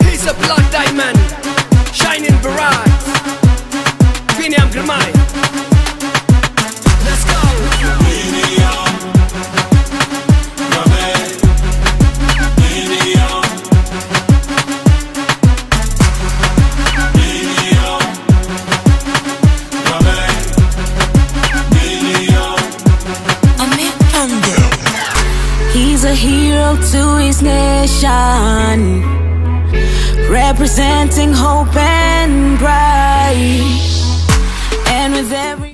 He's a blood diamond, shining bright. Biniam Girmay. Let's go. He's a hero to his nation, representing hope and pride. And with every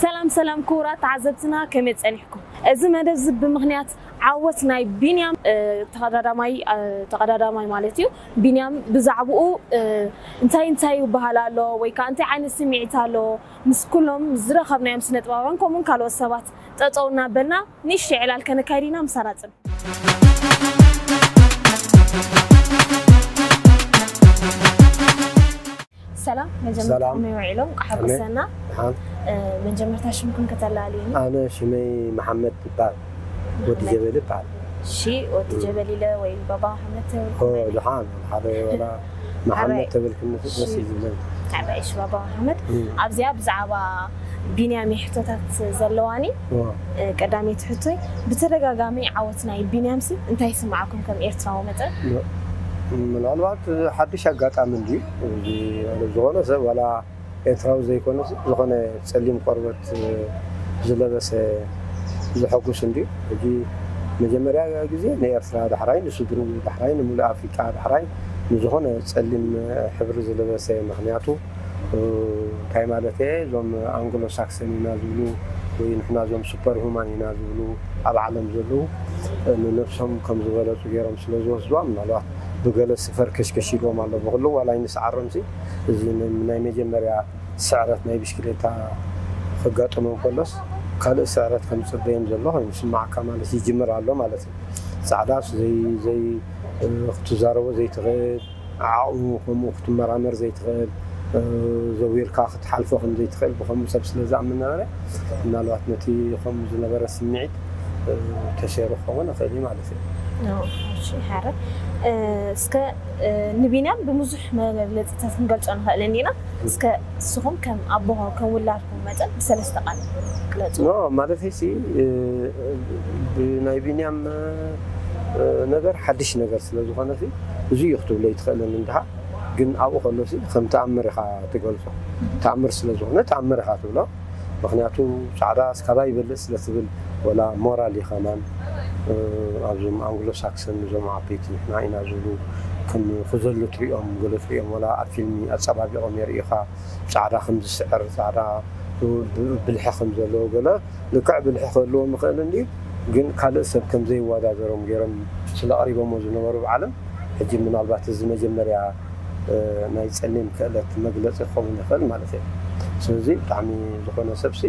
ሰላም ሰላም ክቡራት ተዓዘብትና፣ ከመይ ጸኒሕኩም? እዚ መደብ እዚ ብምኽንያት ዓወት ናይ ቢንያም ተቐዳዳማይ ተቐዳዳማይ ማለት እዩ። ቢንያም ብዛዕባኡ እንታይ እንታይ ይበሃል ኣሎ ወይ ከዓ እንታይ ዓይነት ስምዒት ኣሎ፣ ምስ ኩሎም ዝረኸብናዮም ስነጥባውያን ከምኡውን ካልኦት ሰባት ጠጠው እናበልና ንእሽተይ ዕላል ከነካይድ ኢና። ምሳና ጽን ሰላም መጀመርታ ሰላም። ከመይ ውዒሎም? ቃሓ ከመይ? ቅሰና ደሓን። መጀመርታ ሽምኩም ከተላልዩኒ? ኣነ ሽመይ መሓመድ ይበሃል። ወዲ ጀበሊ ይበሃል። እሺ፣ ወዲ ጀበሊለ ወይ ባባ መሓመድ ተብል ኦ፣ ደሓን ሓደ ወላ መሓመድ ሓራይ። ተበልክኒ ደስ እዩ ዝብለኒ። ሓራይ። እሺ፣ ባባ መሓመድ ኣብዚኣ ብዛዕባ ቢንያም ሕቶታት ዘለዋኒ። ኦ፣ ቀዳመይቲ ሕቶይ፣ ብተደጋጋሚ ዓወት ናይ ቢንያምሲ እንታይ ይስምዓኩም ከም ኤርትራዊ መጠን? ምናልባት ሓድሽ ኣጋጣሚ እንድዩ። እዚ ዝኾነ ሰብ ዋላ ኤርትራዊ ዘይኮነስ ዝኾነ ጸሊም ቆርበት ዝለበሰ ዘሐጉስ እንድዩ። ሕጂ መጀመርያ ግዜ ንኤርትራ ዳሕራይ ንስድርኡ ዳሕራይ ንምሉእ ኣፍሪቃ ዳሕራይ ንዝኾነ ጸሊም ሕብሪ ዝለበሰ፣ ምኽንያቱ እንታይ ማለት እየ፣ እዞም ኣንግሎ ሳክሰን ኢና ዝብሉ ወይ ንሕና እዞም ሱፐር ሁማን ኢና ዝብሉ ኣብ ዓለም ዘለዉ ንነብሶም ከም ዝበለጹ ገይሮም ስለ ዝወስድዋ ምናልባት ብገለ ስፈር ከሽከሽ ኢልዎም ኣሎ። ብኩሉ ዋላ ኣይንስዓሮምሲ እዚ ናይ መጀመርያ ስዕረት ናይ ብሽክሌታ ከጋጥሞም ከሎስ ካልእ ስዕረት ከም ዝጽበዮም ዘሎ ኮይኑ ይስማዓካ ማለት ይጅምር ኣሎ ማለት እዩ። ጻዕዳስ ዘይ ዘይ ክትዛረቦ ዘይትኽእል ዓቕሙ ከምኡ ክትመራመር ዘይትኽእል ዘዊርካ ክትሓልፎ ከም ዘይትኽእል ብኸምኡ ሰብ ስለ ዝኣምን ነበረ ምናልባት ነቲ ከምኡ ዝነበረ ስምዒት ተሸይሩ ክኸውን ይኽእል እዩ ማለት እዩ። እሺ፣ ሓረ እስከ ንቢንያም ብብዙሕ መግለፅታት ክንገልፆ ንኽእል እንዲና። እስከ ንስኹም ከም ኣቦ ከም ውላድኩም መጠን ብሰለስተ ቃል ግለፁ። ኖ ማለት ሲ ናይ ቢንያም ነገር ሓድሽ ነገር ስለ ዝኾነ እዚ እዩ ክትብሎ ይትኽእልን እንድሃ ግን ኣብኡ ከሎ ሲ ከም ተኣምር ኢኻ ትገልፆ። ተኣምር ስለ ዝኾነ ተኣምር ኢኻ ትብሎ። ምኽንያቱ ጻዕዳ እስካባ ይበልጽ ስለ ትብል ወላ ሞራል እዩ ከማን ኣብዞም ኣንግሎ ሳክሰን እዞም ዓበይቲ ንሕና ኢና ዝብሉ ከም ክዘሉ ትሪኦም ገለ ትሪኦም ወላ ኣብ ፊልሚ ኣጸባቢቖም የርእዩኻ ጻዕዳ ከም ዝስዕር ጻዕዳ ብልሒ ከም ዘለዎ ገለ ልክዕ ብልሒ ክህልዎም ይኽእል እንድዩ ግን ካልእ ሰብ ከም ዘይወዳደሮም ገይሮም ስለ ኣቕሪቦሞ ዝነበሩ ብዓለም ሕጂ ምናልባት እዚ መጀመርያ ናይ ጸሊም ክእለት መግለጺ ክኸውን ይኽእል ማለት እዩ። ስለዚ ብጣዕሚ ዝኾነ ሰብሲ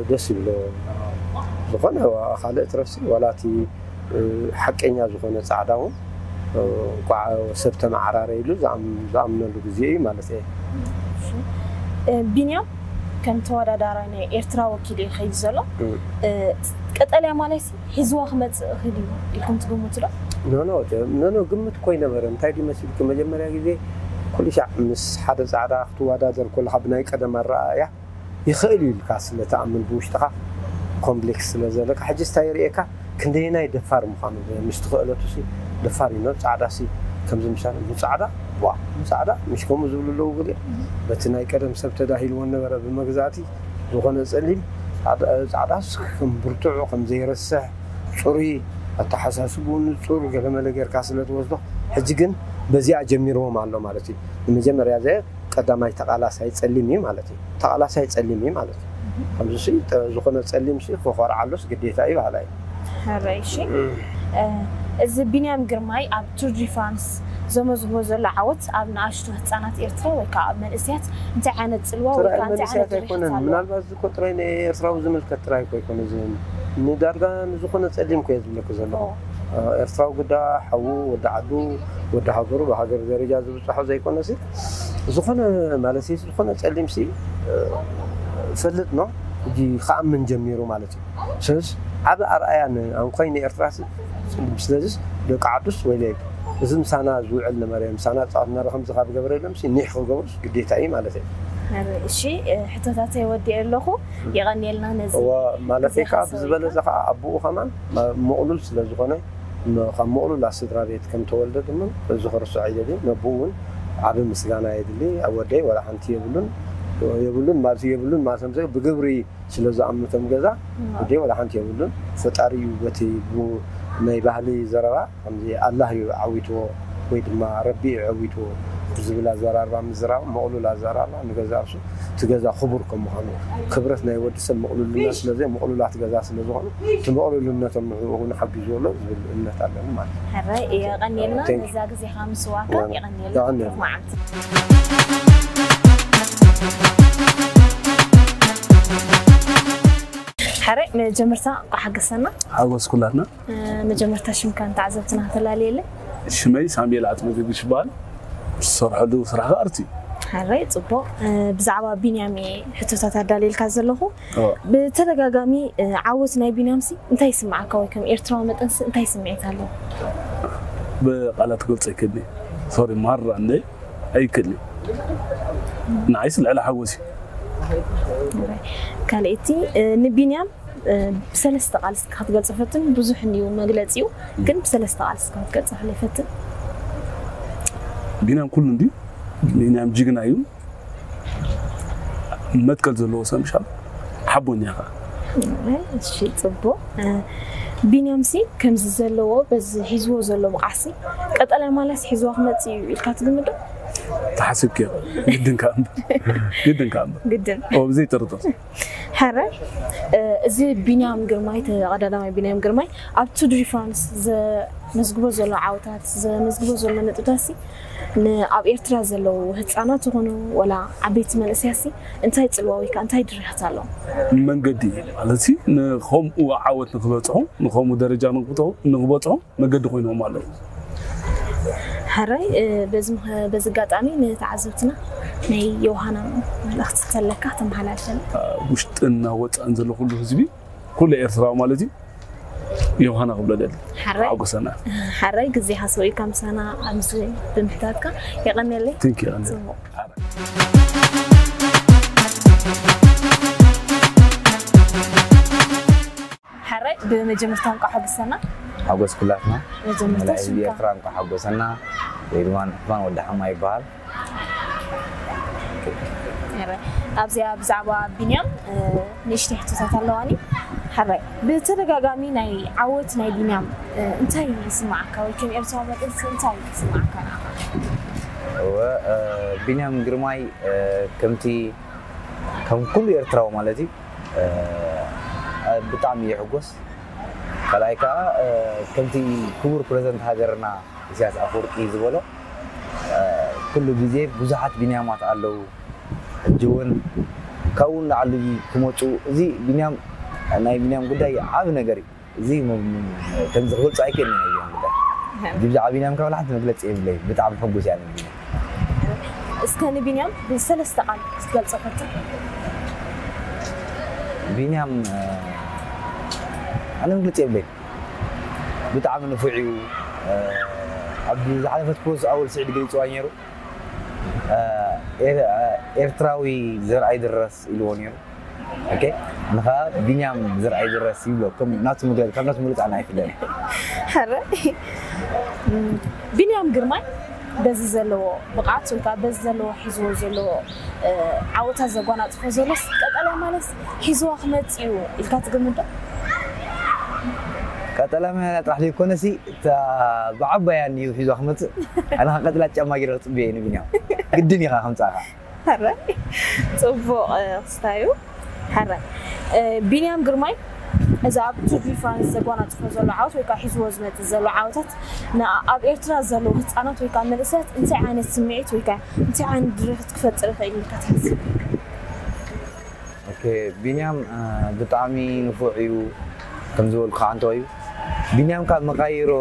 ደስ ይብሎ ዝኾነ ካልእ ትረፍሲ ዋላ እቲ ሓቀኛ ዝኾነ ጻዕዳ እውን እንኳዕ ሰብ ተመዓራረ ኢሉ ዝኣምነሉ ግዜ እዩ ማለት እየ። ቢንያም ከም ተወዳዳራይ ናይ ኤርትራ ወኪሉ እዩ ከይዱ ዘሎ። ቀጠልያ ማለት ሒዝዋ ክመጽእ እኽእል እዩ ኢልኩም ትግምቱ ዶ? ኖኖ ኖኖ ግምት እኮ ይነበረ እንታይ ድዩ መሲልኪ መጀመርያ ግዜ ኩሉ ሻዕ ምስ ሓደ ጻዕዳ ክትወዳደር ከለኻ ብናይ ቀደም ኣረኣእያ ይኽእል እዩ ኢልካ ስለ ትኣምን ብውሽጥኻ ኮምፕሌክስ ስለ ዘለካ ሕጂ ስታይ ርእየካ ክንደየናይ ደፋር ምዃኑ ምስቲ ክእለቱ ሲ ደፋር እዩ ጻዕዳ ሲ ከምዚ ምሳሌ ንጻዕዳ ዋ ንጻዕዳ ምሽ ከምኡ ዝብሉ ኣለዉ ገሊኦም በቲ ናይ ቀደም ሰብ ተዳሂልዎ ነበረ ብመግዛእቲ ዝኾነ ጸሊም ጻዕዳስ ከም ብርቱዑ ከም ዘይረስሕ ጽሩይ ኣተሓሳስብኡ ንጹር ገለመለ ጌርካ ስለ ትወስዶ ሕጂ ግን በዚኣ ጀሚርዎም ኣሎ ማለት እዩ ንመጀመርያ ዘ ቀዳማይ ተቓላሳይ ጸሊም እዩ ማለት እዩ ተቓላሳይ ጸሊም እዩ ማለት እዩ ከምዚ ሲ ዝኾነ ጸሊም ሲ ክኾርዓሉስ ግዴታ እዩ በሃላ እዩ ሕራይ እሺ እዚ ቢንያም ግርማይ ኣብ ቱር ዲ ፍራንስ ዘመዝግቦ ዘሎ ዓወት ኣብ ንኣሽቱ ህፃናት ኤርትራ ወይ ከዓ ኣብ መንእስያት እንታይ ዓይነት ፅልዋ ወይ ከዓ እንታይ ዓይነት ርሕት ኣሎ? ምናልባት እዚ እኮ ጥራይ ንኤርትራዊ ዝምልከት ጥራይ እኮ ኣይኮነ እዚ ንዳርጋ ንዝኾነ ፀሊም እኮ እየ ዝብለኪ ዘለኹ ኤርትራዊ ግዳ ሓዉ ወዲ ዓዱ ወዲ ሃገሩ ብሃገር ደረጃ ዝብፅሖ ዘይኮነ ሲ ዝኾነ ማለት ሲ ዝኾነ ፀሊም ሲ ፈልጥ ነው እጂ ከኣምን ጀሚሩ ማለት እዩ። ስለዚ ዓብ ኣርኣያ ንኣንኳይ ንኤርትራ። ስለዚ ደቂ ዓዱስ ወይ ለይ እዚ ምሳና ዝውዕል ነበረ ምሳና ፃት ነበረ ከምዚ ካብ ገበረ ለምሲ ኒሕ ክገብሩስ ግዴታ እዩ ማለት እዩ። እሺ፣ ሕቶታተይ ወዲኤ ኣለኹ። የቐንየልና ነዚ ማለት ከዓ ብዝበለፀ ከዓ ኣቦኡ ከማን መቕሉል ስለዝኾነ ካብ መቕሉል ስድራ ቤት ከም ተወልደ ድማ እዚ ክርስዖ ኣይደልን። ነቦኡ እውን ዓቢ ምስጋና የድሊ። ወደይ ወላ ሓንቲ የብሉን የብሉን ማለት የብሉን ማለት ብግብሪ ስለ ዝኣምቶም ገዛ ወደይ ወላ ሓንቲ የብሉን። ፈጣሪ እዩ በቲ ናይ ባህሊ ዘረባ ከምዚ ኣላህ እዩ ዓዊትዎ ወይ ድማ ረቢ እዩ ዓዊትዎ ብዝብል ኣዘራርባ ምዝራብ መቕሉል ኣዘራርባ ንገዛ ርሱ እቲ ገዛ ክቡር ከም ምዃኑ ክብረት ናይ ወዲ ሰብ መቕሉልና ስለዚ መቕሉላት ገዛ ስለ ዝኾኑ እቲ መቕሉልነቶም ንዕኡ እውን ሓጊዝዎ ኣሎ ዝብል እምነት ኣለኒ ማለት እዩ። ሕራይ የቐንየልና ነዛ ግዜኻ ምስዋካ የቐንየልና። ሕራይ መጀመርታ እንኳ ሓገሰና። ሓጎስ ኩላትና። መጀመርታ ሽምካ ንተዓዘብትና ተላለየለ። ሽመይ ሳሙኤል ኣጥመግብሽ ይበሃል። ዝሰርሐሉ ስራሕ ከዓ ኣርቲ። ሕራይ ፅቡቕ። ብዛዕባ ቢንያም እየ ሕቶታት ኣዳልየልካ ዘለኹ። ብተደጋጋሚ ዓወት ናይ ቢንያምሲ እንታይ ይስምዓካ ወይ ከም ኤርትራዊ መጠንሲ እንታይ ስምዒት ኣለዎ? ብቃላት ክገልፆ ይከብድ። ሶሪ ማራ እንደ ኣይክእል። ንዓይስ ልዕሊ ሓጎስ እዩ። ካልኣይቲ ንቢንያም ብሰለስተ ቃል እስካ ክትገልፆ ፈትን። ብዙሕ እንዩ መግለፂኡ ግን ብሰለስተ ቃል እስካ ክትገልፆ ክለ ፈትን። ቢንያም ኩሉ እንድዩ። ቢንያም ጅግና እዩ። መትከል ዘለዎ ሰብ ምሻል ሓቦኛ ኸ። እሺ ፅቡቅ። ቢንያም ሲ ከምዚ ዘለዎ በዚ ሒዝዎ ዘሎ ብቃሲ ቀጠልያ ማልያስ ሒዝዋ ክመፅእ እዩ ኢልካ ትግምዶ? ተሓሲብኪ ግድን ከኣ እምበር ግድን ከኣ እምበር ግድን ብዘይ ጥርጥር። ሕረ እዚ ቢንያም ግርማይ ተቐዳዳማይ ቢንያም ግርማይ ኣብ ቱር ዲ ፍራንስ ዘመዝግቦ ዘሎ ዓወታት ዘመዝግቦ ዘሎ ነጥብታት ሲ ንኣብ ኤርትራ ዘለዉ ህፃናት ይኹኑ ወላ ዓበይቲ መንእሰያሲ እንታይ ፅልዋ ወይ ከዓ እንታይ ድርሕት ኣለዎም? መንገዲ ማለት ሲ ንኸምኡ ዓወት ንክበፅሑ ንኸምኡ ደረጃ ንክበፅሑ መገዲ ኮይኖም ኣለዉ። ሕራይ በዚ ኣጋጣሚ ንተዓዘብትና ናይ ዮሃና መልእኽቲ ተለካ ተመሓላልፈና። ውሽጥና ወፃእን ዘሎ ኩሉ ህዝቢ ኩሉ ኤርትራዊ ማለት እዩ ዮሃና ክብሎ ደሊ ሓጎሰና። ሓራይ ግዜኻ ሰዊእካ ምሳና ኣብዚ ብምሕታትካ የቐንየለይ። Thank you። ጽቡቕ። ሓራይ ብመጀመርታ እንቋዕ ሓጎሰና። ሓጎስ ኩላትና። መጀመርታ ሽምካ። ኤርትራ እንቋዕ ሓጎሰና። ወይ ድማ ንሕፋን ወዲ ሓማ ይበሃል። ኣብዚኣ ብዛዕባ ቢንያም ንእሽተይ ሕቶታት ኣለዋኒ። ሓራይ ብተደጋጋሚ ናይ ዓወት ናይ ቢንያም እንታይ ይስማዓካ ወይ ከም ኤርትራዊ መጠን እንታይ ይስማዓካ ንዓኻ? እወ ቢንያም ግርማይ ከምቲ ከም ኩሉ ኤርትራዊ ማለት እዩ ብጣዕሚ ይሕጎስ። ካልኣይ ከዓ ከምቲ ክቡር ፕረዚደንት ሃገርና ኢሳያስ ኣፈወርቂ ዝበሎ ኩሉ ግዜ ብዙሓት ቢንያማት ኣለዉ። ሕጂ እውን ካብኡ ንላዕሊ ክመፁ እዚ ቢንያም ናይ ቢንያም ጉዳይ ዓብ ነገር እዩ። እዚ ከምዚ ክገልፆ ኣይክእልን ናይ ቢንያም ጉዳይ። እዚ ብዛዕባ ቢንያም ካብ ሓንቲ መግለፂ የብለይ ብጣዕሚ ሕጉስ እያ ንቢንያም። እስከ ንቢንያም ብሰለስተ ቃል ክትገልፆ ፈትን። ቢንያም ኣነ መግለፂ የብለይ። ብጣዕሚ ንፉዕ እዩ። ኣብ ዝሓለፈት ፕሮሰስ ኣወል ስዒድ ገሊፅዋ ነይሩ። ኤርትራዊ ዘርኣይ ድረስ ኢልዎ ነይሩ። ኦኬ ንኻ ቢንያም ዘርኣይ ድረስ ይብሎ ከም ናቱ ምግለል ካብ ናቱ ምግለል ኣነ ኣይፍለን። ሕረ ቢንያም ግርማይ በዚ ዘለዎ ብቕዓት ወይ ከዓ በዚ ዘለዎ ሒዝዎ ዘለዎ ዓወታት ዘጓናፅፎ ዘሎስ ቀጠልያ ማለት ሒዝዋ ክመፅእ እዩ ኢልካ ትግምት ዶ? ቀጠልያ ማልያ ጥራሕ ዘይኮነሲ እታ ብዓባያ እንድዩ ሒዝዋ ክመፅእ ኣነ ከዓ ቀጠልያ ጫማ ገይረ ክፅበዮ እየ ንቢንያም ግድን ኢኻ ከምፃእኻ። ሕራይ ፅቡቕ ክስታዩ። ሕራይ ቢንያም ግርማይ እዚ ኣብ ቱር ዲ ፍራንስ ዘጓናፅፎ ዘሎ ዓወት ወይ ከዓ ሒዝዎ ዝመፅእ ዘሎ ዓወታት ኣብ ኤርትራ ዘለዉ ህፃናት ወይ ከዓ መንእሰያት እንታይ ዓይነት ስምዒት ወይ ከዓ እንታይ ዓይነት ድርኽት ክፈጥር ይኽእል ኢልካ ትሓስብ? ኦኬ ቢንያም ብጣዕሚ ንፉዕ እዩ። ከም ዝበልኩ ከዓ እንተወዩ ቢንያም ካብ መቃይሮ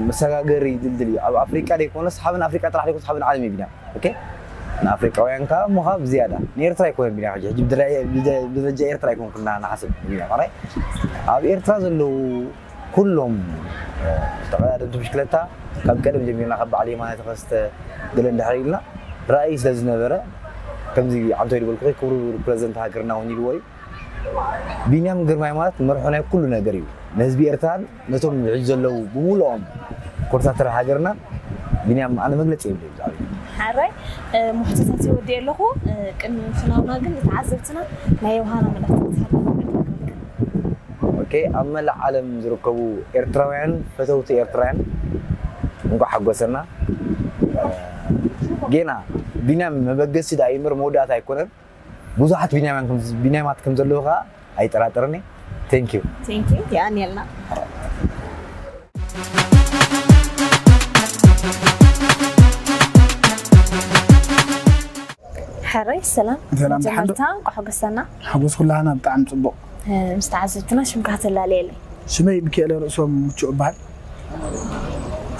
መሰጋገሪ ድልድል እዩ። ኣብ ኣፍሪቃ ዘይኮነስ ሓበን ኣፍሪቃ ጥራሕ ዘይኮነስ ሓበን ዓለም እዩ ቢንያም። ኦኬ ንኣፍሪቃውያን ከዓ እሞ ካብ ዝያዳ ንኤርትራ ኣይኮነን ቢና ሕጂ ሕጂ ብደረ- ብደ- ብደረጃ ኤርትራ ኣይኮንኩና ንሓስብ ቢና ማራይ ኣብ ኤርትራ ዘለዉ ኩሎም ተቐዳደምቲ ብሽክለታ ካብ ቀደም ጀሚርና ካብ በዓል የማነ ተኸስተ ገለ እንድሕር ኢልና ራእይ ስለ ዝነበረ ከምዚ ዓንቶ ይልበልኩ ክብሩ ፕረዚደንት ሃገርና እውን ኢልዎ እዩ ቢንያም ግርማይ ማለት መርሑ ናይ ኩሉ ነገር እዩ። ንህዝቢ ኤርትራን ነቶም ሕጂ ዘለዉ ብምሉኦም ኮርታተር ሃገርና ቢንያም ኣነ መግለጺ የብለይ ብዛዕባ ሓራይ ምሕቶታት ይወዲ ኣለኹ። ቅድሚ ምፍናውና ግን ንተዓዘብትና ናይ ዮሃና መልእኽቲ ክትሃብ ኦኬ ኣብ መላእ ዓለም ዝርከቡ ኤርትራውያን ፈተውቲ ኤርትራውያን እንኳዕ ሓጎሰና ጌና ቢንያም መበገሲ ዳ ይምር መወዳእታ ኣይኮነን ብዙሓት ቢንያማት ከም ዘለዉ ከዓ ኣይጠራጠርን። Thank you። Thank you። የቐንየልና። ሕራይ ሰላም። ሰላም፣ ደሓን ዶ? መጀመርታ እንኳዕ ሓጎሰና። ሓጎስ ኩላህና ብጣዕሚ ጽቡቕ። ምስ ተዓዘብትና ሽምካ ተላለየለይ። ሽመይ ሚካኤል ርእሶም ምቹእ እበሃል።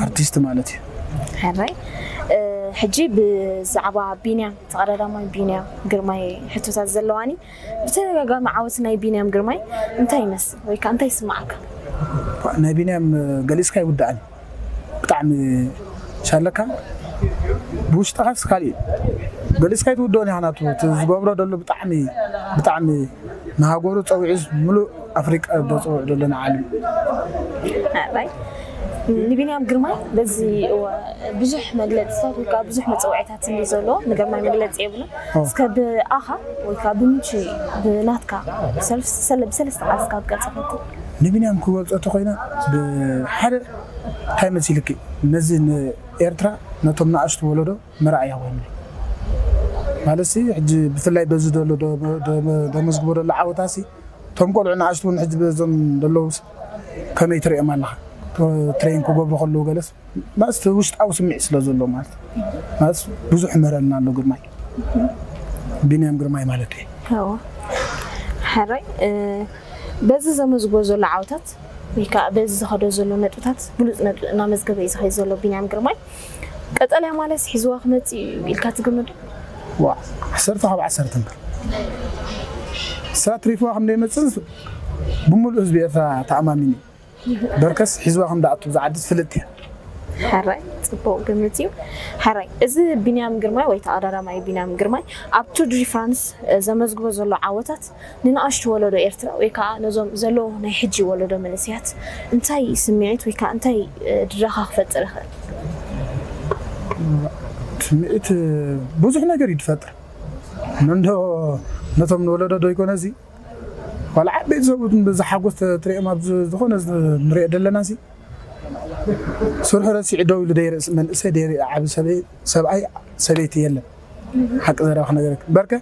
ኣርቲስት ማለት እዩ። ሕራይ ሕጂ ብዛዕባ ቢንያም ተቐዳዳማይ ቢንያም ግርማይ ሕቶታት ዘለዋኒ ብተደጋጋሚ ዓወት ናይ ቢንያም ግርማይ እንታይ ይመስል ወይ ከዓ እንታይ ይስማዓካ? ናይ ቢንያም ገሊፅካ ይውዳእን ብጣዕሚ ሻለካ ብውሽጥኻስ ካሊእ ገሊፅካ ይትውደኦን ኢኻ ናቱ እቲ ዝገብሮ ዘሎ ብጣዕሚ ብጣዕሚ ንሃገሩ ፀዊዑስ ሙሉእ ኣፍሪቃ ዘፅውዕ ዘሎ ንዓለም። ንቢንያም ግርማይ በዚ ብዙሕ መግለፅታት ወይ ከዓ ብዙሕ መፀውዒታት እንዲ ዘሎ ንግርማይ መግለፂ የብሉን። እስከ ብኣኻ ወይ ከዓ ብምቹ ብናትካ ብሰለስተ ቃል እስካ ክትገልፆ ፈትን። ንቢንያም ክገልፆ ተኮይነ ብሓደ እንታይ መሲልኪ ነዚ ንኤርትራ ነቶም ንኣሽቱ ወለዶ መርኣያ ኮይኑ ማለት ሲ ሕጂ ብፍላይ በዚ ዘሎ ተመዝግቦ ዘሎ ዓወታሲ እቶም ቆልዑ ንኣሽቱ እውን ሕጂ በዞም ዘለዉ ከመይ ትሪኦም ኣለኻ ትሬን ክገብሩ ከለዉ ገለስ ማለት ውሽጣዊ ስምዒት ስለ ዘሎ ማለት ማለት ብዙሕ ይምህረልና ኣሎ ግርማይ ቢንያም ግርማይ ማለት እዩ ሕራይ በዚ ዘመዝግቦ ዘሎ ዓወታት ወይ ከዓ በዚ ዝኸዶ ዘሎ ነጥብታት ብሉፅ ነጥቢ እናመዝገበ እዩ ዝኸይድ ዘሎ ቢንያም ግርማይ ቀጠልያ ማለት ሒዝዋ ክመፅእ እዩ ኢልካ ትግምት ዋ ዓሰርተ ካብ ዓሰርተ እምበር ስራ ትሪፍዋ ከም ዘይመፅእ ብምሉእ ህዝቢ ኤርትራ ተኣማሚን እዩ በርከስ ሒዝዋ ከም ዳኣቱ ዝዓዲ ትፍልጥ እያ ሕራይ ፅቡቅ ግምት እዩ ሕራይ እዚ ቢንያም ግርማይ ወይ ተቐዳዳማይ ቢንያም ግርማይ ኣብ ቱር ዲ ፍራንስ ዘመዝግቦ ዘሎ ዓወታት ንንኣሽቱ ወለዶ ኤርትራ ወይ ከዓ ነዞም ዘለዉ ናይ ሕጂ ወለዶ መንእሰያት እንታይ ስምዒት ወይ ከዓ እንታይ ድረኻ ክፈጥር ይኽእል? ስምዒት ብዙሕ ነገር እዩ ዝፈጥር። መንዶ ነቶም ንወለዶ ዶ ይኮነ እዚ ዋላ ዓበይቲ ሰብኡት ብዝሓጎስ ትሪኦም ኣብ ዝኾነ ንሪኦ ዘለና ሲ ስርሑ ረሲዑ ደው ኢሉ ደይርእስ መንእሰይ ደይርኢ ዓቢ ሰበይ ሰብኣይ ሰበይቲ የለን። ሓቂ ዘረባ ክነገረክ በርከ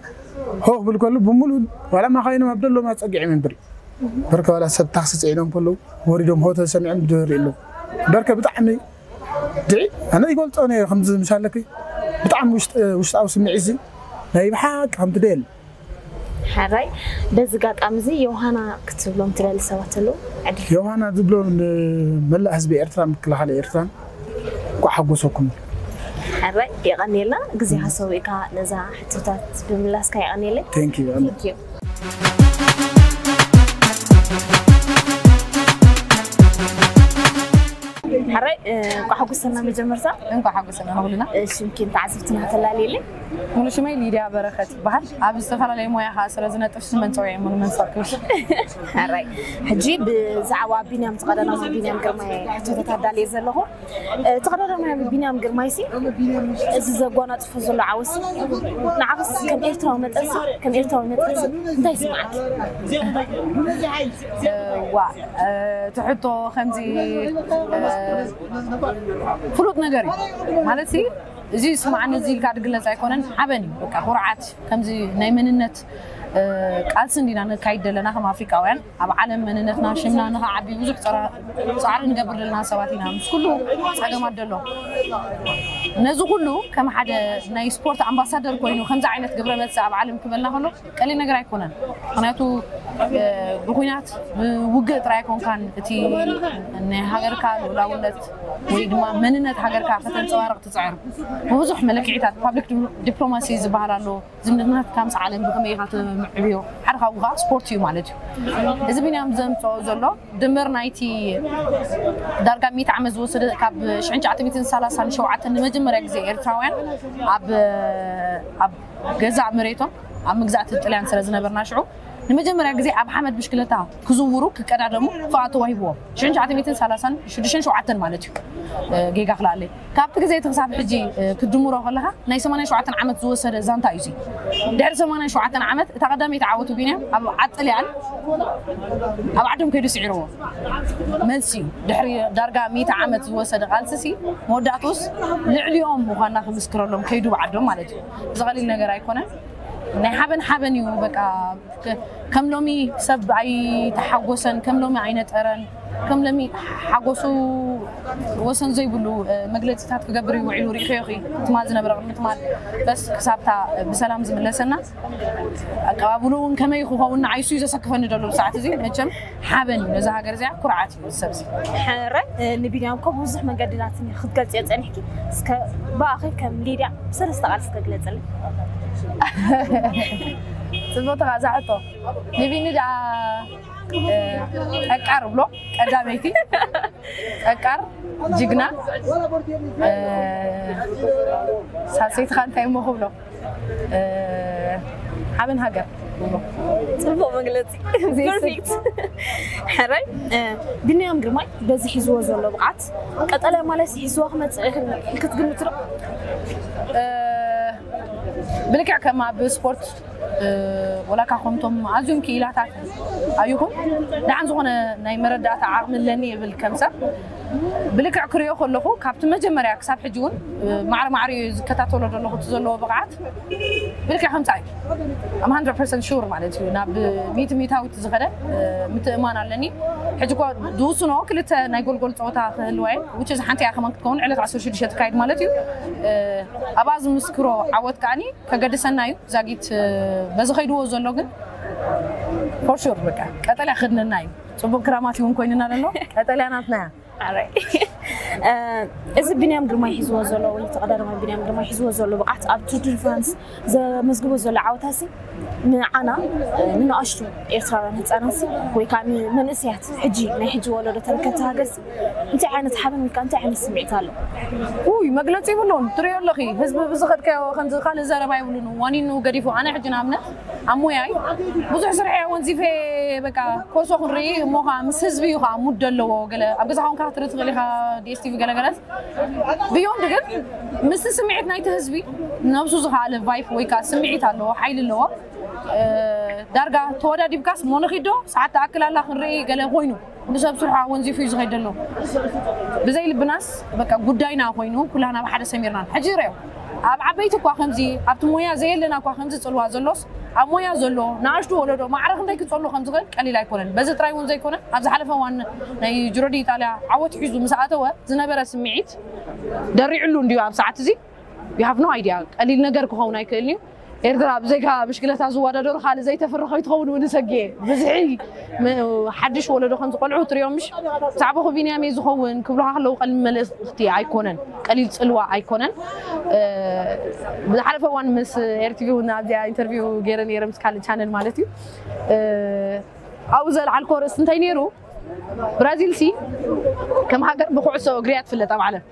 ሆ ክብል ከሉ ብምሉእ ዋላ ማኻይኖም ኣብ ደለዎም ኣፀጊዖም እዮም ድሪ በርከ ዋላ ሰብ ታክሲ ፅዒኖም ከለዉ ወሪዶም ሆ ተሰሚዖም ድሪ ኣለዉ በርከ ብጣዕሚ ድዒ ኣነ ይገልፆ ነየ ከምዚ ምሻለክ ብጣዕሚ ውሽጣዊ ስምዒት እዚ ናይ ብሓቂ ከምቲ ደየለ ሕራይ በዚ ጋጣሚ እዚ ዮሃና ክትብሎም ትደሊ ሰባት ኣለዉ ዕድል ዮሃና ዝብሎ ንመላእ ህዝቢ ኤርትራ ምክልኻል ኤርትራን እንኳዕ ሓጎሰኩም ሕራይ የቐንየልና ግዜኻ ሰዊእካ ነዛ ሕቶታት ብምላስካ የቐንየለይ Thank you. Thank you. ሕራይ እንኳዕ ሓጎሰና መጀመርታ እንኳዕ ሓጎሰና ንኹልና ሽምኪን ተዓዘብትና ተላለየለይ ሙሉ ሽመይ ሊድያ በረኸት ይበሃል ኣብ ዝተፈላለየ ሞያ ከዓ ስለ ዝነጥፍ ሽመን ፀውዒ ሙሉ መንሳት ክብል ሕራይ ሕጂ ብዛዕባ ቢንያም ተቐዳዳማይ ቢንያም ግርማይ ሕቶታት ኣዳልየ ዘለኹ ተቐዳዳማይ ቢንያም ግርማይሲ እዚ ዘጓናፅፎ ዘሎ ዓወሲ ንዓኽስ ከም ኤርትራዊ መጠንሲ ከም ኤርትራዊ መጠንሲ እንታይ ይስምዓኪ ዋ ትሕቶ ከምዚ ፍሉጥ ነገር እዩ ማለት እዚ ስማዕኒ እዚ ኢልካ ድግለፅ ኣይኮነን ሓበን እዩ በቃ ኩርዓት ከምዚ ናይ መንነት ቃልሲ እንዲና ነካይድ ዘለና ከም ኣፍሪቃውያን ኣብ ዓለም መንነትና ሽምና ንኸዓቢ ብዙሕ ፃዕሪ ንገብር ዘለና ሰባት ኢና ምስ ኩሉ ፀገማት ዘሎ ነዚ ኩሉ ከም ሓደ ናይ ስፖርት ኣምባሳደር ኮይኑ ከምዚ ዓይነት ግብረ መልሲ ኣብ ዓለም ክበልና ከሎ ቀሊል ነገር ኣይኮነን ምክንያቱ ብኩናት ብውግእ ጥራይ ኮንካን እቲ ናይ ሃገርካ ልኡላውነት ወይ ድማ መንነት ሃገርካ ከተንፀባርቕ ትፅዕር። ብብዙሕ መለክዒታት ፓብሊክ ዲፕሎማሲ ዝበሃል ኣሎ። ዝምድናትካ ምስ ዓለም ብኸመይ ኢኻ ተምዕብዮ? ሓደ ካብኡ ከዓ ስፖርት እዩ ማለት እዩ። እዚ ቢንያም ዘምፅኦ ዘሎ ድምር ናይቲ ዳርጋ ሚእቲ ዓመት ዝወሰደ ካብ ሽሕን ትሽዓተ ሚእትን ሰላሳን ሸውዓተን ንመጀመርያ ግዜ ኤርትራውያን ኣብ ኣብ ገዛእ መሬቶም ኣብ ምግዛእቲ ጥልያን ስለ ዝነበርና ሽዑ ንመጀመርያ ግዜ ኣብ ሓመድ ብሽክለታ ክዝውሩ ክቀዳደሙ ፍቓድ ተዋሂብዎም። ሽሕን ትሽዓተ ሚእትን ሰላሳን ሽዱሽተን ሸውዓተን ማለት እዩ። ጌጋ ክልኣለይ ካብቲ ግዜ እቲ ክሳብ ሕጂ ክትድምሮ ከለኻ ናይ ሰማንያን ሸውዓተን ዓመት ዝወሰደ ዛንታ እዩ። ድሕሪ ሰማንያን ሸውዓተን ዓመት እታ ቀዳመይቲ ዓወቱ ቢንያም ኣብ ዓጥልያን ኣብ ዓዶም ከይዱ ስዒርዎ። መልሲ እዩ። ድሕሪ ዳርጋ ሚእቲ ዓመት ዝወሰደ ቃልስሲ መወዳእትኡስ ልዕሊኦም ምዃንና ክምስክረሎም ከይዱ ብዓዶም ማለት እዩ። እዚ ቀሊል ነገር ኣይኮነን። ናይ ሓበን ሓበን እዩ። በቃ ከም ሎሚ ሰብ ኣይተሓጎሰን፣ ከም ሎሚ ኣይነጠረን፣ ከም ሎሚ ሓጎሱ ወሰን ዘይብሉ መግለፂታት ክገብር እዩ ውዒሉ። ሪኢኽዮ ኢኺ ትማል ዝነበረ ቅድሚ ትማል በስ ክሳብታ ብሰላም ዝምለሰና ኣቀባብሉ እውን ከመይ ክኸውን ንዓይሱ እዩ ዘሰክፈኒ ዘሎ ብሰዓት እዚ። መቸም ሓበን እዩ ነዛ ሃገር እዚኣ፣ ኩርዓት እዩ እዚ ሰብ እዚ። ሕራይ ንቢንያም እኮ ብዙሕ መገድታት ክትገልፅዮ ፀኒሕኪ። እስከ ብኣኺ ከም ሊድያ ብሰለስተ ቃል እስከ ግለፅልኝ። ፅቡቅ ተቃዛሕቶ ንቢኒ ደኣ ጠቃር ብሎ ቀዳመይቲ ጠቃር ጅግና ሳልሰይትኻ እንታይ እሞ ክብሎ ሓበን ሃገር። ፅቡቅ መግለፂ። ፐርፌክት። ሕራይ ቢንያም ግርማይ በዚ ሒዝዎ ዘሎ ብቕዓት ቀጠለ ማለት ሒዝዎ ክመፅእ ይኽእል ክትግምት ዶ? ብልክዕ ከም ኣብ ስፖርት ወላካ ከምቶም ኣዝዮም ክኢላታት ኣይኹን ደሓን ዝኾነ ናይ መረዳእታ ዓቕሚ ኣለኒ ይብል ከም ሰብ። ብልክዕ ክሪኦ ከለኹ ካብቲ መጀመርያ ክሳብ ሕጂ እውን ማዕረ ማዕረ ዝከታተሎ ዘለኹ እቲ ዘለዎ ብቕዓት ብልክዕ ከምፃ እዩ። ኣም ሃንድረድ ፐርሰንት ሹር ማለት እዩ። ናብ ሚእቲ ሚእታዊት ዝኸደ ምትእማን ኣለኒ። ሕጂ እኳ ዝውስኖ ክልተ ናይ ጎልጎል ፀወታ ክህልዋ እየን። ውጭ ሓንቲ እያ ከማን ክትከውን ዕለት ዓሰርተ ሽዱሽተ ትካይድ ማለት እዩ። ኣብኣ ዝምስክሮ ዓወት ከዓኒ ከገድሰና እዩ። ዛጊት በዚ ከይድዎ ዘሎ ግን ፎር ሹር በቃ ቀጠልያ ክድነና እዩ። ፅቡቅ ክራማት እውን ኮይንና ዘሎ ቀጠልያ ናትና እያ። እዚ ቢንያም ግርማይ ሒዝዎ ዘሎ ወይ ተቐዳዳማይ ቢንያም ግርማይ ሒዝዎ ዘሎ ብቕዓት ኣብ ቱር ዲ ፍራንስ ዘመዝግቦ ዘሎ ዓወታሲ ንዓና ንንኣሽቱ ኤርትራውያን ህፃናትሲ ወይ ከዓ ንመንእሰያት ሕጂ ናይ ሕጂ ወለዶ ተረከብቲ ሃገርሲ እንታይ ዓይነት ሓበን ወይ ከዓ እንታይ ዓይነት ስምዒት ኣሎ? ውይ መግለፂ ይብሉን ትሪኦ ኣለኺ ህዝቢ ብዝኸድካዮ ከምዚ ካልእ ዘረባ ይብሉን ዋኒኑ ገዲፉ ኣነ ሕጂ ንኣብነት ኣብ ሞያይ ብዙሕ ስርሐ እያ ወንዚፈ በቃ ኮሶ ክንርኢ እሞ ከዓ ምስ ህዝቢ እዩ ከዓ ሙድ ኣለዎ ገለ ኣብ ገዛ ኮንካ ክትርኢ ትኽእል ኢኻ ዲኤስቲቪ ገለገለት ብዮንድ ግን ምስቲ ስምዒት ናይቲ ህዝቢ ነብሱ ዝኸኣለ ቫይፍ ወይ ከዓ ስምዒት ኣለዎ ሓይሊ ኣለዎ ዳርጋ ተወዳዲብካስ ሞንኺዶ ሰዓት ተኣክል ኣላ ክንርኢ ገለ ኮይኑ ንሰብ ስርሑ ኣወንዚፉ እዩ ዝኸይድ ዘሎ ብዘይ ልብናስ በቃ ጉዳይና ኮይኑ ኩላና ኣብ ሓደ ሰሚርናን ሕጂ ርዮ ኣብ ዓበይቲ እኳ ከምዚ ኣብቲ ሞያ ዘየለና እኳ ከምዚ ፅልዋ ዘሎስ ኣብ ሞያ ዘሎ ንኣሽቱ ወለዶ ማዕረ ክንደይ ክፀሉ ከም ዝኽእል ቀሊል ኣይኮነን በዚ ጥራይ እውን ዘይኮነ ኣብ ዝሓለፈ ዋን ናይ ጅሮዲ ኢጣልያ ዓወት ሒዙ ምስ ኣተወ ዝነበረ ስምዒት ደሪዕሉ እንድዩ ኣብ ሰዓት እዚ you have no idea ቀሊል ነገር ክኸውን ኣይክእልን እዩ ኤርትራ ብዘይካ ብሽክለታ ዝወዳደሩ ካልእ ዘይተፍሪ ከይትኸውን እውን እሰግየ ብዝሒ ሓድሽ ወለዶ ከም ዝቆልዑ ትሪኦም ምሽ ብዛዕባኹ ቢንያም እየ ዝኸውን ክብሉካ ከለዉ ቀሊል መልእኽቲ ኣይኮነን ቀሊል ፅልዋ ኣይኮነን ብዝሓለፈ እዋን ምስ ኤርቲቪ እውን ኣብዚኣ ኢንተርቪው ገይረ ነይረ ምስ ካልእ ቻነል ማለት እዩ ኣብኡ ዘልዓልኮ ርእሲ እንታይ ነይሩ ብራዚል ሲ ከም ሃገር ብኩዕሶ እግሪ እያ ትፍለጥ ኣብ ዓለም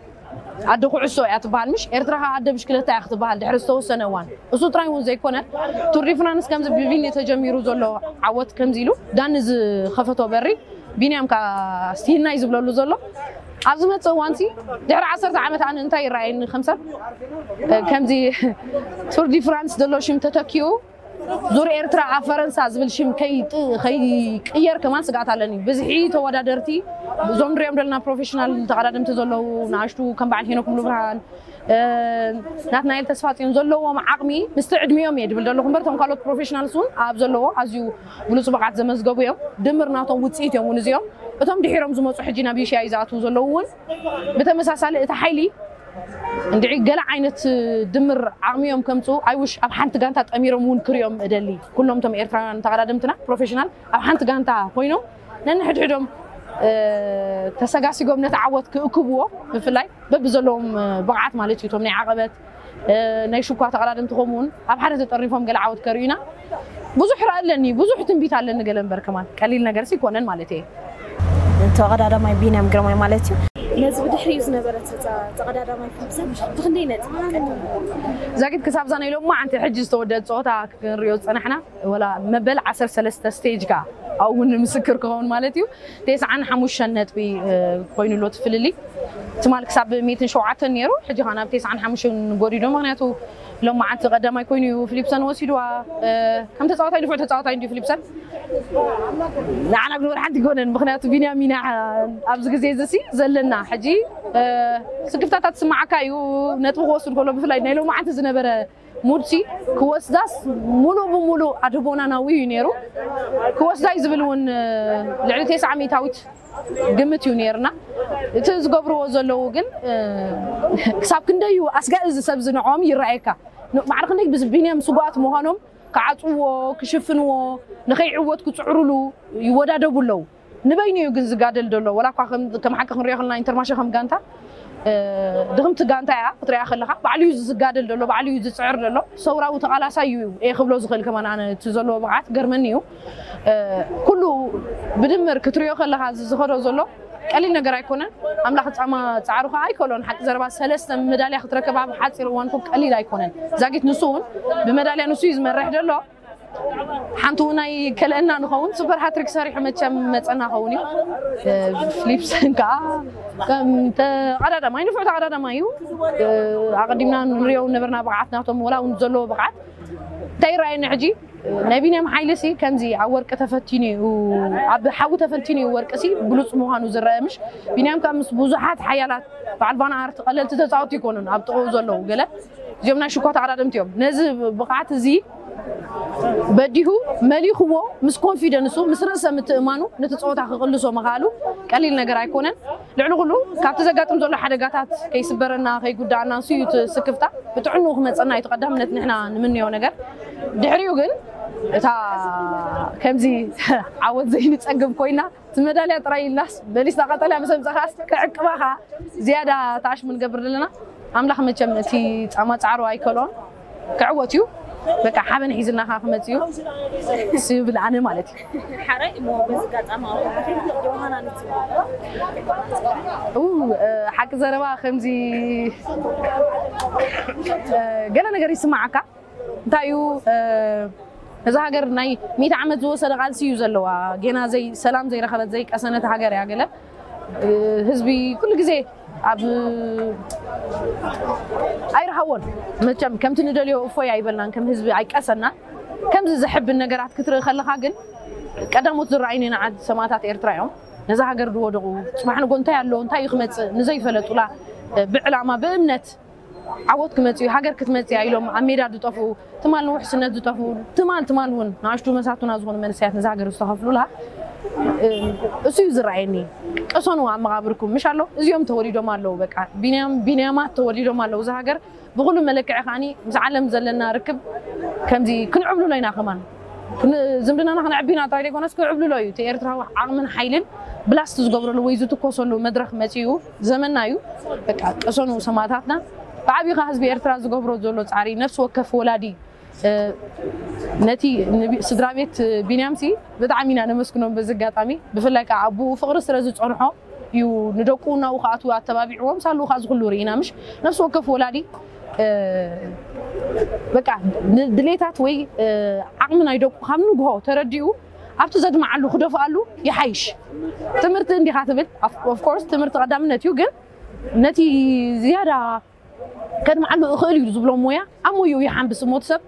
ኣደ ኩዕሶ እያ ትበሃል ምሽ ኤርትራ ከዓ ኣደ ብሽክለታ እያ ክትበሃል ድሕሪ ዝተወሰነ እዋን እሱ ጥራይ እውን ዘይኮነ ቱር ዲ ፍራንስ ከምዚ ብቢኒ ተጀሚሩ ዘሎ ዓወት ከምዚ ኢሉ ዳኒ ዝኸፈቶ በሪ ቢንያም ከዓ ስቲሂና እዩ ዝብለሉ ዘሎ ኣብ ዝመፅእ እዋን ሲ ድሕሪ ዓሰርተ ዓመት ኣነ እንታይ ይረኣየኒ ከም ሰብ ከምዚ ቱር ዲ ፍራንስ ዘሎ ሽም ተተኪኡ ዙር ኤርትራ ኣብ ፈረንሳ ዝብል ሽም ከይቅየር ከማን ስግኣት ኣለኒ ብዝሒ ተወዳደርቲ እዞም ንሪኦም ዘለና ፕሮፌሽናል ተቐዳደምቲ ዘለዉ ንኣሽቱ ከም በዓል ሄኖክ ሙሉብርሃን ናትናኤል ተስፋፅዮን ዘለዎም ዓቕሚ ምስቲ ዕድሚኦም እየ ድብል ዘለኹ እምበር እቶም ካልኦት ፕሮፌሽናልስ እውን ኣብ ዘለዎ ኣዝዩ ብሉፅ ብቕዓት ዘመዝገቡ እዮም ድምር ናቶም ውፅኢት እዮም እውን እዚኦም እቶም ድሒሮም ዝመፁ ሕጂ ናብ ኤሽያ እዩ ዝኣትዉ ዘለዉ እውን ብተመሳሳሊ እቲ ሓይሊ እንድዒ ገለ ዓይነት ድምር ዓቕሚ እዮም ከምፅኡ። ኣይውሽ ኣብ ሓንቲ ጋንታ ጠሚሮም እውን ክሪኦም እደሊ። ኩሎም እቶም ኤርትራውያን ተቐዳደምትና ፕሮፌሽናል ኣብ ሓንቲ ጋንታ ኮይኖም ነንሕድሕዶም ተሰጋሲጎም ነቲ ዓወት ክእክብዎ፣ ብፍላይ በብዘለዎም ብቕዓት ማለት እዩ። እቶም ናይ ዓቐበት ናይ ሽኳ ተቐዳደምቲ ከምኡ እውን ኣብ ሓደ ተጠርኒፎም ገለ ዓወት ከርእዩና ብዙሕ ራኢ ኣለኒ፣ ብዙሕ ትንቢት ኣለኒ። ገለ እምበር ከማን ቀሊል ነገር ሲ ይኮነን ማለት እየ። ተቐዳዳማይ ቢንያም ግርማይ ማለት እዩ። ነዚ ብድሕሪኡ ዝነበረ ተቐዳዳማይ ፍልሰን ብክንደይ ነጥቢ ቀድም? ዛጊት ክሳብ እዛ ናይ ሎማዓንቲ ሕጂ ዝተወደአት ፀወታ ክንሪኦ ዝፀናሕና ወላ መበል ዓሰርተ ሰለስተ ስቴጅ ከ ኣብኡ እውን ምስክር ክኸውን ማለት እዩ። ተስዓን ሓሙሽተን ነጥቢ ኮይኑ ኣሎ እቲ ፍልልይ። ትማል ክሳብ ሚእትን ሸውዓተን ነይሩ፣ ሕጂ ከዓ ናብ ተስዓን ሓሙሽተን ጎዲዶ። ምክንያቱ ሎማዓንቲ ቀዳማይ ኮይኑ እዩ ፊሊፕሰን ወሲድዋ። ከም ተፃዋታይ ንፉዕ ተፃዋታይ እንዲ ፊሊፕሰን ንዓና ግንበር ሓንቲ ይኮነን። ምክንያቱ ቢንያም ኢና ኣብዚ ግዜ እዚ ሲ ዘለና ሕጂ ስክፍታታት ስማዓካ እዩ። ነጥቢ ክወስድ ከሎ ብፍላይ ናይ ሎማዓንቲ ዝነበረ ሙድሲ ክወስዳስ ሙሉእ ብሙሉእ ኣድህቦና ናዊ እዩ ነይሩ። ክወስዳ እዩ ዝብል እውን ልዕሊ ተስዓ ሚእታዊት ግምት እዩ ነይርና። እቲ ዝገብርዎ ዘለዉ ግን ክሳብ ክንደይ እዩ ኣስጋኢ እዚ ሰብ ዝንዖም ይረኣየካ። ማዕረ ክንደይ ብቢንያም ስጉኣት ምዃኖም ክዓፅዎ፣ ክሽፍንዎ፣ ንኸይዕወት ክፅዕሩሉ ይወዳደቡ ኣለዉ። ንበይኑ እዩ ግን ዝጋደል ዘሎ። ወላ እኳ ከም ከም ሓቂ ክንሪኦ ከለና ኢንተርማሸ ከም ጋንታ ድኽምቲ ጋንታ እያ ክትሪኣ ከለካ፣ ባዕሉ እዩ ዝጋደል ዘሎ፣ ባዕሉ እዩ ዝፅዕር ዘሎ። ሰውራዊ ተቓላሳይ እዩ እየ ክብሎ ዝኽእል። ከማን ኣነ እቲ ዘለዎ ብቕዓት ገርመኒ እዩ። ኩሉ ብድምር ክትሪኦ ከለካ እዚ ዝኸዶ ዘሎ ቀሊል ነገር ኣይኮነን። ኣምላኽ ፃማ ፃዕሩ ከዓ ኣይከሎን። ሓቂ ዘረባ ሰለስተ መዳልያ ክትረከብ ኣብ ሓፂር እዋን እኮ ቀሊል ኣይኮነን። ዛጊት ንሱ እውን ብመዳልያ ንሱ እዩ ዝመርሕ ዘሎ። ሓንቲ እውን ኣይከልአና ንኸውን። ሱፐር ሃትሪክ ሰሪሑ መቸም መፀና ኸውን እዩ። ፍሊፕሰን ከዓ ከም ተቐዳዳማይ ንፉዕ ተቐዳዳማይ እዩ። ኣቐዲምና ንሪኦ ነበርና ብቕዓት ናቶም ወላ እውን ዘለዎ ብቕዓት እንታይ ይረኣየኒ ሕጂ ናይ ቢንያም ሓይሊ ሲ ከምዚ ኣብ ወርቂ ተፈቲኑ እዩ፣ ኣብ ሓዊ ተፈቲኑ እዩ ወርቂ ሲ ብሉፅ ምዃኑ ዝረአ ምሽ። ቢንያም ከዓ ምስ ብዙሓት ሓያላት በዓል ቫን ኣርት ቀለልቲ ተፃወቲ ይኮኑን ኣብ ጥቕኡ ዘለዉ ገለ እዚኦም ናይ ሽኳ ተቐዳደምቲ እዮም። ነዚ ብቕዓት እዚ በዲሁ መሊኽዎ ምስ ኮንፊደንሱ ምስ ርእሰ ምትእማኑ ነቲ ፀወታ ክቕልሶ ምኽኣሉ ቀሊል ነገር ኣይኮነን። ልዕሊ ኩሉ ካብቲ ዘጋጥም ዘሎ ሓደጋታት ከይስበረና ከይጉዳኣና ንሱ እዩ እቲ ስክፍታ። ብጥዕንኡ ክመፀና እዩ እቲ ቀዳምነት ንሕና ንምንዮ ነገር። ድሕሪኡ ግን እታ ከምዚ ዓወት ዘይንፀግብ ኮይና እቲ መዳልያ ጥራይ ኢልናስ በሊስና ቀጠልያ ምስ ኣምፀኻስ ክዕቅባኻ ዝያዳ ተኣሽሙ ንገብር ዘለና። ኣምላኽ መቸም እቲ ፃማ ፃዕሩ ኣይከልኦን። ክዕወት እዩ። በቃ ሓበን ሒዝና ከዓ ክመፅእ እዩ ዝብል ኣነ ማለት እዩ። ሓራይ እሞ በዚ ኣጋጣሚ ዮሃና ንት ሓቂ ዘረባ ከምዚ ገለ ነገር ይስማዓካ። እንታይ እዩ ነዛ ሃገር ናይ ሚእቲ ዓመት ዝወሰደ ቃልሲ እዩ ዘለዋ። ጌና ዘይ ሰላም ዘይረኸበት ዘይቀሰነት ሃገር እያ። ገለ ህዝቢ ኩሉ ግዜ ኣብ ኣይረሃዎን። መቸም ከምቲ ንደልዮ እፎይ ኣይበልናን፣ ከም ህዝቢ ኣይቀሰናን። ከምዚ ዘሕብን ነገራት ክትርኢ ከለኻ ግን ቀዳሞት ዝረኣዩኒ ንዓድ ሰማእታት ኤርትራ እዮም። ነዛ ሃገር ዝወደቑ ጽባሕ ንጎ እንታይ ኣሎ እንታይ እዩ ክመጽእ ንዘይፈለጡላ ብዕላማ ብእምነት ዓወት ክመጽእ እዩ ሃገር ክትመጽእ እያ ኢሎም ኣብ ሜዳ ዝጠፍኡ ትማል ንውሕስነት ዝጠፍኡ ትማል ትማል እውን ንኣሽቱ መሳቱና ዝኾኑ መንእሰያት ነዛ ሃገር ዝተኸፍሉላ እሱ እዩ ዝረኣየኒ። ቅሰኑ ኣብ መቓብርኩም ምሽ ኣሎ እዚኦም ተወሊዶም ኣለዉ። በቃ ቢንያም ቢንያማት ተወሊዶም ኣለዉ። እዛ ሃገር ብኹሉ መለክዒ ከዓኒ ምስ ዓለም ዘለና ርክብ ከምዚ ክንዕብልሎ ኢና ከማን ዝምድናና ክነዕቢና ጥራይ ዘይኮነስ ክዕብልሎ እዩ። እቲ ኤርትራዊ ዓቕምን ሓይልን ብላስት ዝገብረሉ ወይ ዝትኮሰሉ መድረኽ መፂኡ ዘመንና እዩ። በቃ ቅሰኑ ሰማእታትና። ብዓብዩ ከዓ ህዝቢ ኤርትራ ዝገብሮ ዘሎ ፃዕሪ ነፍሲ ወከፍ ወላዲ ነቲ ስድራ ቤት ቢንያም ሲ ብጣዕሚ ኢና ነመስግኖም። በዚ ኣጋጣሚ ብፍላይ ከዓ ኣቦኡ ፍቕሪ ስለ ዝፀንሖ እዩ ንደቁ እናኡ ክኣትዉ ኣተባቢዕዎም። ሳሉ ከዓ ዝኩሉ ርኢና ምሽ ነፍሲ ወከፍ ወላዲ በቃ ድሌታት ወይ ዓቕሚ ናይ ደቁ ካብ ንግሆ ተረዲኡ ኣብቲ ዘድምዓሉ ክደፍኣሉ ይሓይሽ። ትምህርቲ እንዲኻ ትብል ኦፍኮርስ ትምህርቲ ቀዳምነት እዩ፣ ግን ነቲ ዝያዳ ከድምዓሉ እኽእል እዩ ዝብሎ ሞያ ኣብ ሞይኡ ይሓንብስ እሞ እቲ ሰብ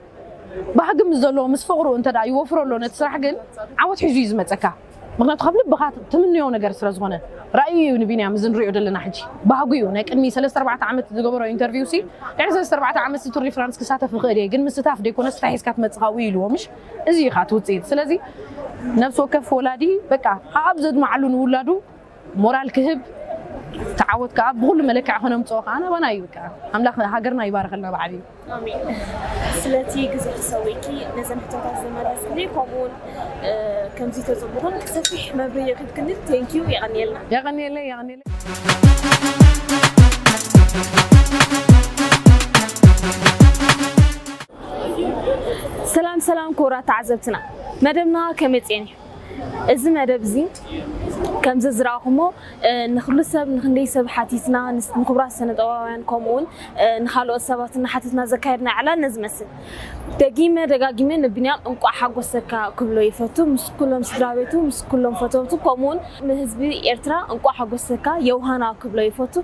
ባህጊ ምስ ዘለዎ ምስ ፍቕሩ እንተ ደኣ ይወፍሮ ኣሎ ነቲ ስራሕ ግን ዓወት ሒዙ እዩ ዝመፀካ። ምክንያቱ ካብ ልብኻ ትምንዮ ነገር ስለ ዝኾነ ራእዩ እዩ ንቢንያም እዚ ንሪኦ ዘለና ሕጂ ባህጉ እዩ። ናይ ቅድሚ ሰለስተ ኣርባዕተ ዓመት ዝገበሮ ኢንተርቪው ሲ ድሕሪ ሰለስተ ኣርባዕተ ዓመት ሲ ቱር ዲ ፍራንስ ክሳተፍ ይኽእል እየ ግን ምስታፍ ደይኮነስ እንታይ ሒዝካ ትመፅእ ካብኡ ኢልዎ ምሽ እዚ እዩ ከዓ እቲ ውፅኢት። ስለዚ ነፍሲ ወከፍ ወላዲ በቃ ኣብ ዘድምዓሉ ንውላዱ ሞራል ክህብ ተዓወት ከዓ ብኩሉ መለክዕ ከነምፅኦ ከዓ ናባና እዩ። በቃ ኣምላኽ ሃገርና ይባርኸልና ብዓብዩ። ኣሜን። ስለቲ ግዜ ተሰዊእኪ ነዘን ሕቶታት ዝመለስክሊ፣ ከምኡውን ከምዚ ተፅቡቕን ሰፊሕ መብርሂ ክብክኒ፣ ቴንኪዩ፣ የቐንየልና። የቐንየለይ፣ የቐንየለይ። ሰላም ሰላም ክቡራት ተዓዘብትና፣ መደብና ከመይ ፅየን እዩ? እዚ መደብ እዚ ከምዚ ዝረኣኹሞ ንክሉ ሰብ፣ ንክንደይ ሰብ ሓቲትና፣ ንክቡራት ሰነጠባውያን ከምኡውን ንካልኦት ሰባት እናሓተትና ዘካየድና ዕላል ነዝመስል። ደጊመ ደጋጊመ ንብንያም እንቋዕ ሓጎሰካ ክብሎ ይፈቱ፣ ምስ ኩሎም ስድራ ቤቱ፣ ምስ ኩሎም ፈተውቱ ከምኡውን ንህዝቢ ኤርትራ እንቋዕ ሓጎሰካ የውሃና ክብሎ ይፈቱ።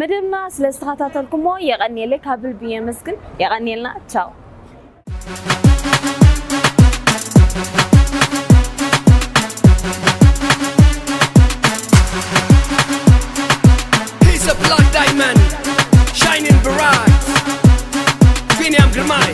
መደብና ስለ ዝተኸታተልኩሞ የቐንየለይ ካብ ልቢ የመስግን። የቐንየልና። ቻው። He's a black diamond, shining bright. Biniam Girmay.